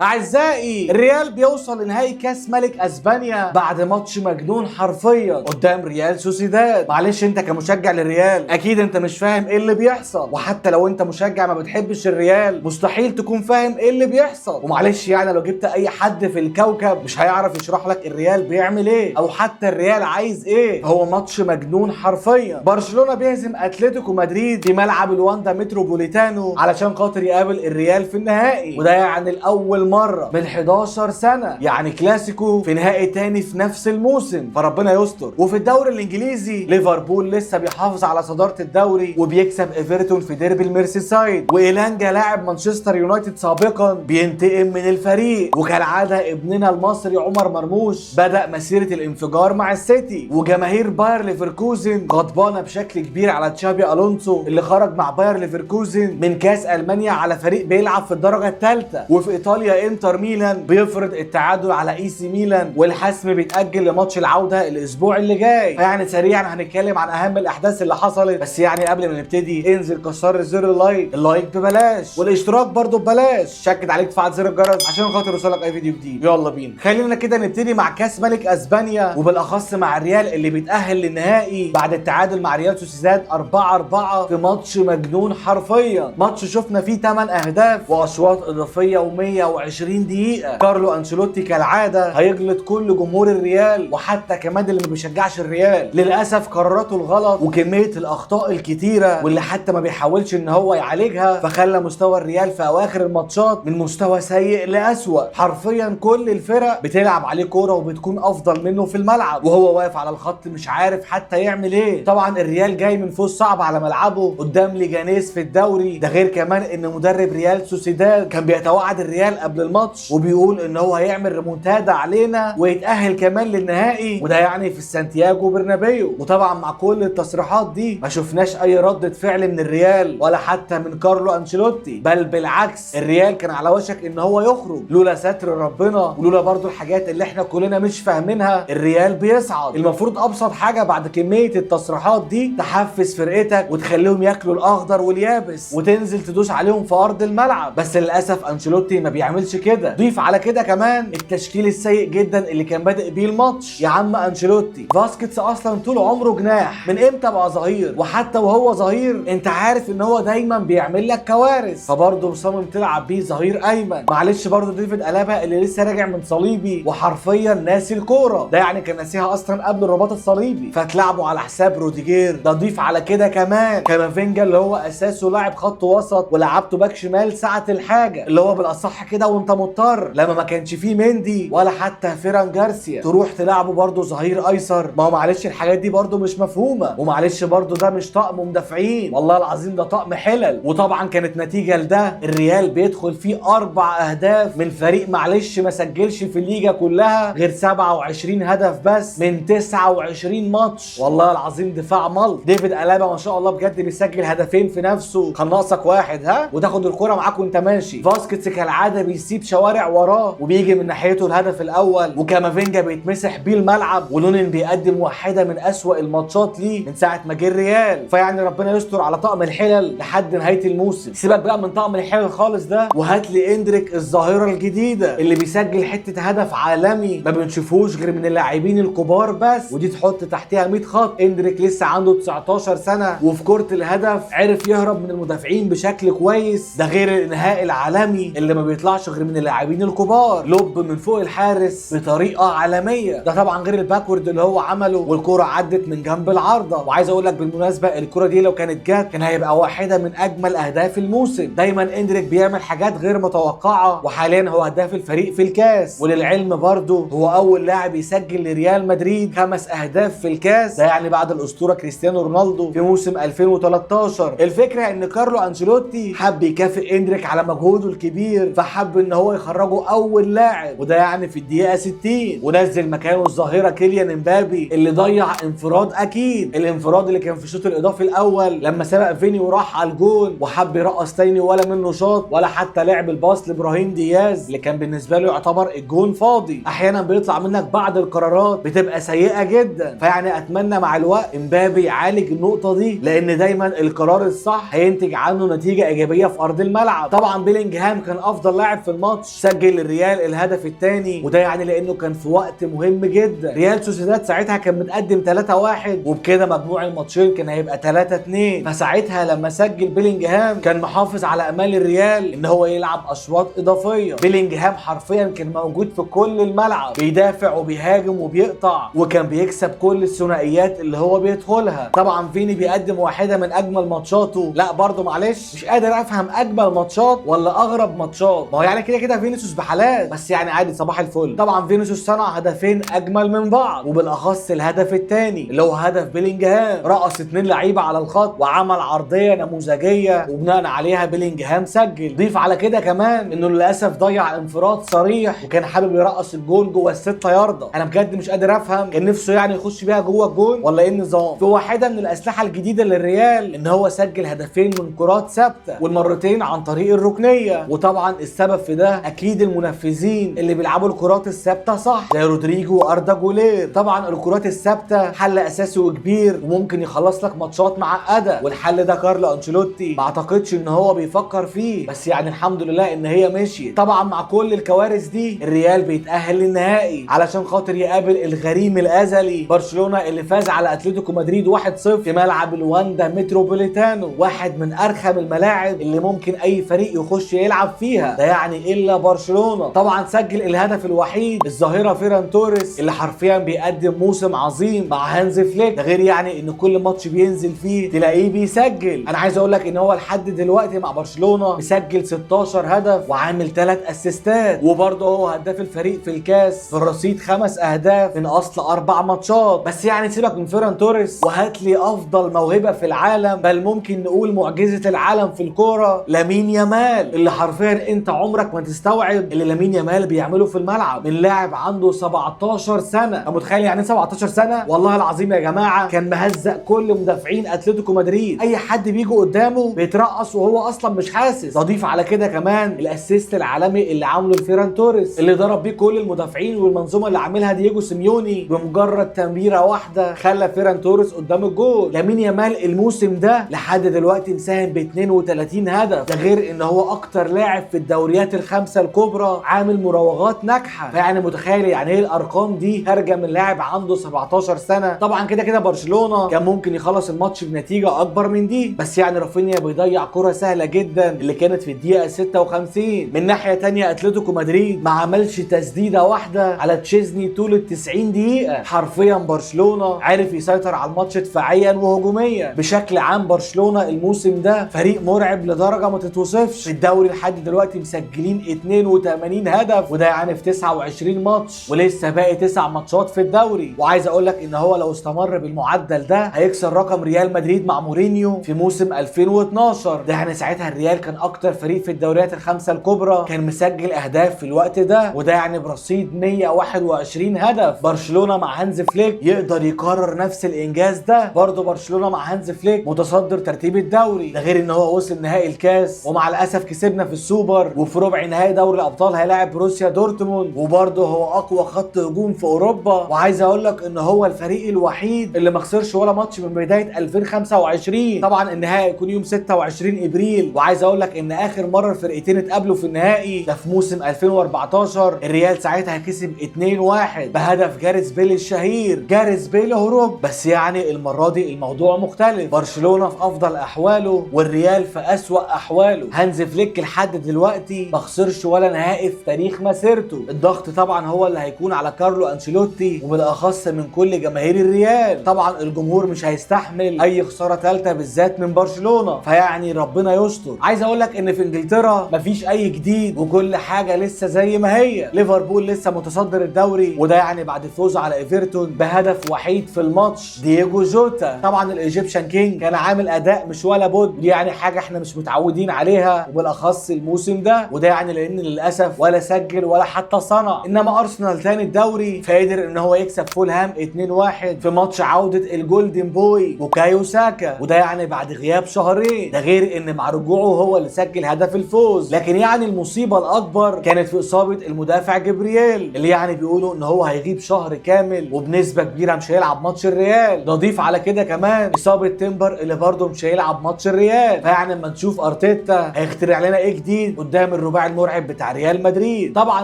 اعزائي، الريال بيوصل لنهائي كاس ملك اسبانيا بعد ماتش مجنون حرفيا قدام ريال سوسيداد. معلش انت كمشجع للريال اكيد انت مش فاهم ايه اللي بيحصل، وحتى لو انت مشجع ما بتحبش الريال مستحيل تكون فاهم ايه اللي بيحصل. ومعلش يعني لو جبت اي حد في الكوكب مش هيعرف يشرح لك الريال بيعمل ايه او حتى الريال عايز ايه. هو ماتش مجنون حرفيا. برشلونة بيهزم اتلتيكو مدريد في ملعب الواندا متروبوليتانو علشان خاطر يقابل الريال في النهائي، وده يعني الاول مرة من 11 سنة، يعني كلاسيكو في نهائي تاني في نفس الموسم، فربنا يستر. وفي الدوري الانجليزي ليفربول لسه بيحافظ على صدارة الدوري وبيكسب ايفرتون في ديربي الميرسيسايد، وايلانجا لاعب مانشستر يونايتد سابقا بينتقم من الفريق، وكالعادة ابننا المصري عمر مرموش بدأ مسيرة الانفجار مع السيتي، وجماهير باير ليفركوزن غضبانة بشكل كبير على تشابي الونسو اللي خرج مع باير ليفركوزن من كاس المانيا على فريق بيلعب في الدرجة الثالثة. وفي ايطاليا انتر ميلان بيفرض التعادل على اي سي ميلان، والحسم بيتأجل لماتش العودة الاسبوع اللي جاي. فيعني سريعا هنتكلم عن اهم الاحداث اللي حصلت، بس يعني قبل ما نبتدي انزل كسر زر ال like، ال like ببلاش والاشتراك برضو ببلاش، شكد عليك تفعل زر الجرس عشان خاطر يوصلك اي فيديو جديد. يلا بينا، خلينا كده نبتدي مع كاس ملك اسبانيا، وبالاخص مع الريال اللي بيتأهل للنهائي بعد التعادل مع ريال سوسيداد 4-4 في ماتش مجنون حرفيا. ماتش شفنا فيه 8 اهداف واشواط اضافية و120 دقيقة. كارلو انشيلوتي كالعادة هيجلط كل جمهور الريال وحتى كمان اللي ما بيشجعش الريال. للاسف قراراته الغلط وكمية الاخطاء الكتيرة واللي حتى ما بيحاولش ان هو يعالجها، فخلى مستوى الريال في اواخر الماتشات من مستوى سيء لاسوأ. حرفيا كل الفرق بتلعب عليه كورة وبتكون افضل منه في الملعب، وهو واقف على الخط مش عارف حتى يعمل ايه. طبعا الريال جاي من فوز صعب على ملعبه قدام ليجانيس في الدوري، ده غير كمان ان مدرب ريال سوسيداد كان بيتوعد الريال قبل الماتش وبيقول ان هو هيعمل ريمونتادا علينا ويتأهل كمان للنهائي، وده يعني في سانتياغو برنابيو. وطبعا مع كل التصريحات دي ما شفناش اي ردة فعل من الريال ولا حتى من كارلو انشيلوتي، بل بالعكس الريال كان على وشك ان هو يخرج لولا ستر ربنا ولولا برضو الحاجات اللي احنا كلنا مش فاهمينها. الريال بيصعد، المفروض ابسط حاجة بعد كمية التصريحات دي تحفز فرقتك وتخليهم ياكلوا الاخضر واليابس وتنزل تدوس عليهم في ارض الملعب، بس للاسف انشيلوتي ما بيعملش كده. ضيف على كده كمان التشكيل السيء جدا اللي كان بادئ بيه الماتش. يا عم انشيلوتي، فاسكيتس اصلا طول عمره جناح، من امتى بقى ظهير؟ وحتى وهو ظهير انت عارف ان هو دايما بيعمل لك كوارث، فبرضه مصمم تلعب بيه ظهير ايمن. معلش برضه ديفيد الابا اللي لسه راجع من صليبي وحرفيا ناسي الكورة، ده يعني كان ناسيها اصلا قبل الرباط الصليبي، فتلعبه على حساب روديجير. ده ضيف على كده كمان كامافينجا اللي هو اساسه لاعب خط وسط ولعبته باك شمال ساعة الحاجة، اللي هو بالاصح كده وانت مضطر لما ما كانش فيه مندي ولا حتى فيران جارسيا تروح تلعبه برضه ظهير ايسر. ما هو معلش الحاجات دي برضه مش مفهومه، ومعلش برضه ده مش طقم مدافعين، والله العظيم ده طقم حلل. وطبعا كانت نتيجة لده الريال بيدخل فيه 4 اهداف من فريق معلش ما سجلش في الليجا كلها غير 27 هدف بس من 29 ماتش، والله العظيم دفاع ملط. ديفيد الابا ما شاء الله بجد بيسجل هدفين في نفسه، كان ناقصك واحد ها وتاخد الكرة معاك وانت ماشي. فاسكيتس كالعادة بيسيب شوارع وراه وبيجي من ناحيته الهدف الاول، وكامافينجا بيتمسح بيه الملعب، ولونين بيقدم واحدة من اسوأ الماتشات ليه من ساعة ما جه الريال. فيعني ربنا يستر على طقم الحلل لحد نهاية الموسم. سيبك بقى من طقم الحلل خالص ده وهات لي اندريك الظاهرة الجديدة اللي بيسجل حتة هدف عالمي ما بنشوفوش غير من اللاعبين الكبار بس، ودي تحط تحتها 100 خط. اندريك لسه عنده 19 سنة وفي كره الهدف عرف يهرب من المدافعين بشكل كويس، ده غير الانهاء العالمي اللي ما بيطلعش غير من اللاعبين الكبار، lob من فوق الحارس بطريقة عالمية، ده طبعا غير ال backward اللي هو عمله والكره عدت من جنب العارضة. وعايز اقول لك بالمناسبة الكره دي لو كانت جت كان هيبقى واحدة من اجمل اهداف الموسم. دايما اندريك بيعمل حاجات غير متوقعه، وحاليا هو هداف الفريق في الكاس. وللعلم برضه هو اول لاعب يسجل لريال مدريد 5 اهداف في الكاس، ده يعني بعد الاسطورة كريستيانو رونالدو في موسم 2013. الفكرة ان كارلو انشيلوتي حب يكافئ اندريك على مجهوده الكبير، فحب ان هو يخرجه اول لاعب، وده يعني في الدقيقة 60، ونزل مكانه الظاهرة كيليان امبابي اللي ضيع انفراد، اكيد الانفراد اللي كان في الشوط الاضافي الاول لما سبق فيني وراح على الجون وحب يرقص تاني ولا منه شاط ولا حتى لعب الباص لابراهيم دياز اللي كان بالنسبة له يعتبر الجون فاضي. احيانا بيطلع منك بعض القرارات بتبقى سيئه جدا، فيعني اتمنى مع الوقت امبابي يعالج النقطة دي، لان دايما القرار الصح هينتج عنه نتيجة ايجابية في ارض الملعب. طبعا بيلينجهام كان افضل لاعب في في الماتش سجل الريال الهدف الثاني، وده يعني لانه كان في وقت مهم جدا. ريال سوسيداد ساعتها كان متقدم 3-1، وبكده مجموع الماتشين كان هيبقى 3-2. فساعتها لما سجل بيلينجهام كان محافظ على امال الريال ان هو يلعب اشواط اضافية. بيلينجهام حرفيا كان موجود في كل الملعب، بيدافع وبيهاجم وبيقطع، وكان بيكسب كل الثنائيات اللي هو بيدخلها. طبعا فيني بيقدم واحدة من اجمل ماتشاته، لا برضه معلش مش قادر افهم اجمل ماتشات ولا اغرب ماتشات، ما هو يعني كده كده فينيسيوس بحالات، بس يعني عادي صباح الفل. طبعا فينيسيوس صنع هدفين اجمل من بعض، وبالاخص الهدف الثاني اللي هو هدف بيلينجهام، رقص 2 لعيبة على الخط وعمل عرضية نموذجيه وبناء عليها بيلينجهام سجل. ضيف على كده كمان انه للاسف ضيع انفراد صريح وكان حابب يرقص الجون جوه ال6 ياردة. انا بجد مش قادر افهم كان نفسه يعني يخش بيها جوه الجون ولا ايه النظام. في واحدة من الاسلحة الجديدة للريال ان هو سجل هدفين من كرات ثابتة والمرتين عن طريق الركنيه، وطبعا السبب في ده اكيد المنفذين اللي بيلعبوا الكرات الثابتة صح زي رودريجو واردا جولير. طبعا الكرات الثابتة حل اساسي وكبير وممكن يخلص لك ماتشات معقدة، والحل ده كارلو انشيلوتي ما اعتقدش ان هو بيفكر فيه، بس يعني الحمد لله ان هي مشيت. طبعا مع كل الكوارث دي الريال بيتاهل للنهائي علشان خاطر يقابل الغريم الازلي برشلونة اللي فاز على اتلتيكو مدريد 1-0 في ملعب الواندا متروبوليتانو، واحد من ارخم الملاعب اللي ممكن اي فريق يخش يلعب فيها، ده يعني الا برشلونة. طبعا سجل الهدف الوحيد الظاهرة فيران توريس اللي حرفيا بيقدم موسم عظيم مع هانز فليك، ده غير يعني ان كل ماتش بينزل فيه تلاقيه بيسجل. انا عايز اقول لك ان هو لحد دلوقتي مع برشلونة مسجل 16 هدف وعامل 3 اسيستات، وبرضه هو هداف الفريق في الكاس في الرصيد 5 اهداف من اصل 4 ماتشات. بس يعني سيبك من فيران توريس وهات لي افضل موهبة في العالم، بل ممكن نقول معجزه العالم في الكورة، لامين يامال، اللي حرفيا انت عمرك ما تستوعب اللي لامين يامال بيعمله في الملعب من لاعب عنده 17 سنة. انت متخيل يعني 17 سنة؟ والله العظيم يا جماعة كان مهزق كل مدافعين اتلتيكو مدريد، اي حد بيجي قدامه بيترقص وهو اصلا مش حاسس. اضيف على كده كمان ال assist العالمي اللي عامله لفيران توريس اللي ضرب بيه كل المدافعين والمنظومه اللي عاملها دييجو سيميوني بمجرد تمريره واحدة خلى فيران توريس قدام الجول. لامين يامال الموسم ده لحد دلوقتي مساهم ب 32 هدف، ده غير ان هو اكتر لاعب في الدوريات الخمسة الكبرى عامل مراوغات ناجحة. فيعني متخيل يعني ايه الارقام دي خارجه من لاعب عنده 17 سنة. طبعا كده كده برشلونة كان ممكن يخلص الماتش بنتيجة اكبر من دي، بس يعني رافينيا بيضيع كره سهلة جدا اللي كانت في الدقيقة 56. من ناحية ثانية اتلتيكو مدريد ما عملش تسديده واحدة على تشيزني طول ال 90 دقيقة. حرفيا برشلونة عرف يسيطر على الماتش دفاعيا وهجوميا. بشكل عام برشلونة الموسم ده فريق مرعب لدرجة ما تتوصفش. في الدوري لحد دلوقتي مسجلين 82 هدف، وده يعني في 29 ماتش، ولسه باقي 9 ماتشات في الدوري. وعايز اقول لك ان هو لو استمر بالمعدل ده هيكسر رقم ريال مدريد مع مورينيو في موسم 2012، ده يعني ساعتها الريال كان اكتر فريق في الدوريات الخمسة الكبرى كان مسجل اهداف في الوقت ده، وده يعني برصيد 121 هدف. برشلونة مع هانز فليك يقدر يكرر نفس الانجاز ده. برضه برشلونة مع هانز فليك متصدر ترتيب الدوري، ده غير ان هو وصل نهائي الكاس ومع الاسف كسبنا في السوبر، وفي ربع نهائي دوري الابطال هيلاعب بروسيا دورتموند، وبرضه هو اقوى خط هجوم في اوروبا. وعايز اقول لك ان هو الفريق الوحيد اللي ما خسرش ولا ماتش من بداية 2025. طبعا النهائي هيكون يوم 26 ابريل، وعايز اقول لك ان اخر مرة الفرقتين اتقابلوا في النهائي ده في موسم 2014، الريال ساعتها كسب 2-1 بهدف جاريث بيل الشهير، جاريث بيل هروب. بس يعني المرة دي الموضوع مختلف، برشلونة في افضل احواله والريال في اسوأ احواله. هانز فليك لحد دلوقتي ما خسرش ولا نهائي في تاريخ مسيرته. الضغط طبعا هو اللي هيكون على كارلو انشيلوتي، وبالاخص من كل جماهير الريال. طبعا الجمهور مش هيستحمل اي خسارة ثالثة بالذات من برشلونة، فيعني ربنا يستر. عايز اقول لك ان في انجلترا مفيش اي جديد وكل حاجة لسه زي ما هي. ليفربول لسه متصدر الدوري، وده يعني بعد فوزه على ايفرتون بهدف وحيد في الماتش دييجو جوتا. طبعا ال Egyptian King كان عامل اداء مش ولا بد، دي يعني حاجة احنا مش متعودين عليها وبالاخص الموسم ده، وده يعني لان للاسف ولا سجل ولا حتى صنع. انما ارسنال تاني الدوري فقدر ان هو يكسب فولهام 2-1 في ماتش عوده ال golden boy بوكايو ساكا، وده يعني بعد غياب شهرين، ده غير ان مع رجوعه هو اللي سجل هدف الفوز. لكن يعني المصيبة الاكبر كانت في اصابه المدافع جبرييل اللي يعني بيقولوا ان هو هيغيب شهر كامل وبنسبة كبيرة مش هيلعب ماتش الريال. نضيف على كده كمان اصابه تيمبر اللي برضه مش هيلعب ماتش الريال. فيعني اما نشوف ارتيتا هيخترع لنا ايه جديد قدام الرباعي الرباعي المرعب بتاع ريال مدريد. طبعا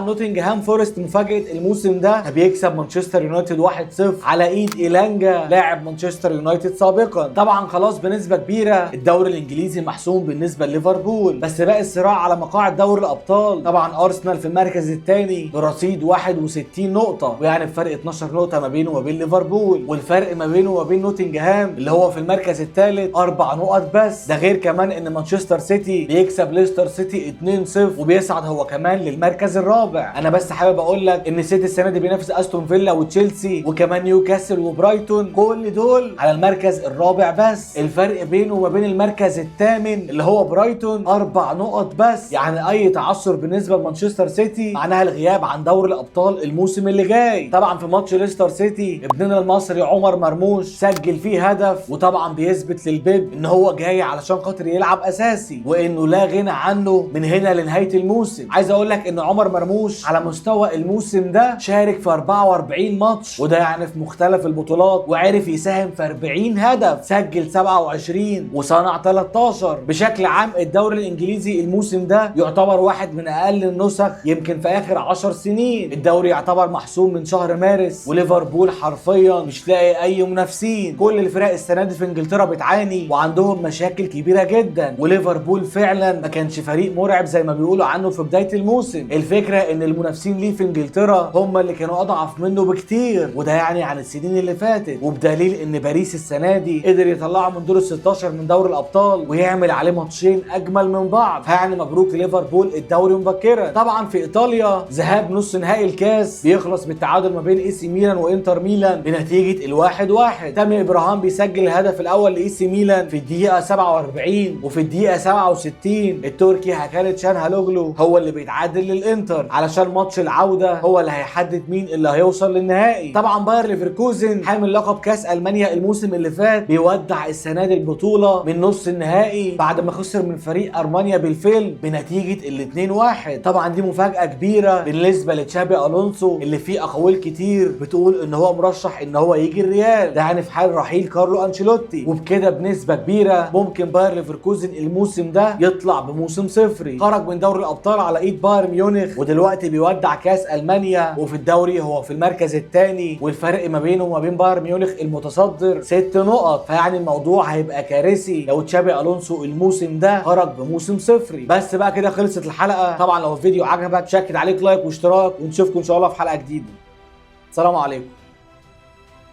نوتنجهام فورست مفاجاة الموسم ده بيكسب مانشستر يونايتد 1-0 على ايد إيلانجا لاعب مانشستر يونايتد سابقا. طبعا خلاص بنسبة كبيرة الدوري الانجليزي محسوم بالنسبة لليفربول، بس باقي الصراع على مقاعد دوري الابطال. طبعا ارسنال في المركز الثاني برصيد 61 نقطة، ويعني بفرق 12 نقطة ما بينه وما بين ليفربول، والفرق ما بينه وما بين نوتنجهام اللي هو في المركز الثالث 4 نقط بس. ده غير كمان ان مانشستر سيتي بيكسب ليستر سيتي 2-0 وبيصعد هو كمان للمركز الرابع. انا بس حابب اقول لك ان سيتي السنة دي بينافس استون فيلا وتشيلسي وكمان نيوكاسل وبرايتون، كل دول على المركز الرابع بس. الفرق بينه وما بين المركز الثامن اللي هو برايتون 4 نقط بس، يعني اي تعثر بالنسبة لمانشستر سيتي معناها الغياب عن دوري الابطال الموسم اللي جاي. طبعا في ماتش ليستر سيتي ابننا المصري عمر مرموش سجل فيه هدف، وطبعا بيثبت للبيب ان هو جاي علشان خاطر يلعب اساسي وانه لا غنى عنه من هنا لنهاية الموسم. عايز اقول لك ان عمر مرموش على مستوى الموسم ده شارك في 44 ماتش، وده يعني في مختلف البطولات، وعرف يساهم في 40 هدف، سجل 27 وصنع 13. بشكل عام الدوري الانجليزي الموسم ده يعتبر واحد من اقل النسخ يمكن في اخر 10 سنين. الدوري يعتبر محسوم من شهر مارس، وليفربول حرفيا مش لاقي اي منافسين. كل الفرق السنة دي في انجلترا بتعاني وعندهم مشاكل كبيرة جدا، وليفربول فعلا ما كانش فريق مرعب زي ما بيقولوا عنه في بداية الموسم. الفكرة ان المنافسين ليه في انجلترا هم اللي كانوا اضعف منه بكتير، وده يعني عن السنين اللي فاتت، وبدليل ان باريس السنة دي قدر يطلعه من دور ال 16 من دوري الابطال ويعمل عليه ماتشين اجمل من بعض. فيعني مبروك ليفربول الدوري مبكرا. طبعا في ايطاليا ذهاب نص نهائي الكاس بيخلص بالتعادل ما بين اي سي ميلان وانتر ميلان بنتيجة 1-1. تامي ابراهام بيسجل الهدف الاول لاي سي ميلان في الدقيقة 47، وفي الدقيقة 67 التركي هاكان تشانهالوغلو هو اللي بيتعادل للانتر علشان ماتش العودة هو اللي هيحدد مين اللي هيوصل للنهائي. طبعا باير ليفركوزن حامل لقب كاس المانيا الموسم اللي فات بيودع السنة دي البطولة من نص النهائي بعد ما خسر من فريق ارمانيا بالفيل بنتيجة 2-1. طبعا دي مفاجاة كبيرة بالنسبة لتشابي الونسو اللي فيه اقاويل كتير بتقول ان هو مرشح ان هو يجي الريال، ده يعني في حال رحيل كارلو انشيلوتي، وبكده بنسبة كبيرة ممكن باير ليفركوزن الموسم ده يطلع بموسم صفري. خرج من دوري الابطال على ايد بايرن ميونخ، ودلوقتي بيودع كاس المانيا، وفي الدوري هو في المركز الثاني، والفرق ما بينه وما بين بايرن ميونخ المتصدر 6 نقط. فيعني الموضوع هيبقى كارثي لو تشابي الونسو الموسم ده خرج بموسم صفري. بس بقى كده خلصت الحلقة. طبعا لو الفيديو عجبك شكل عليك like واشتراك، ونشوفكم ان شاء الله في حلقة جديدة. سلام عليكم.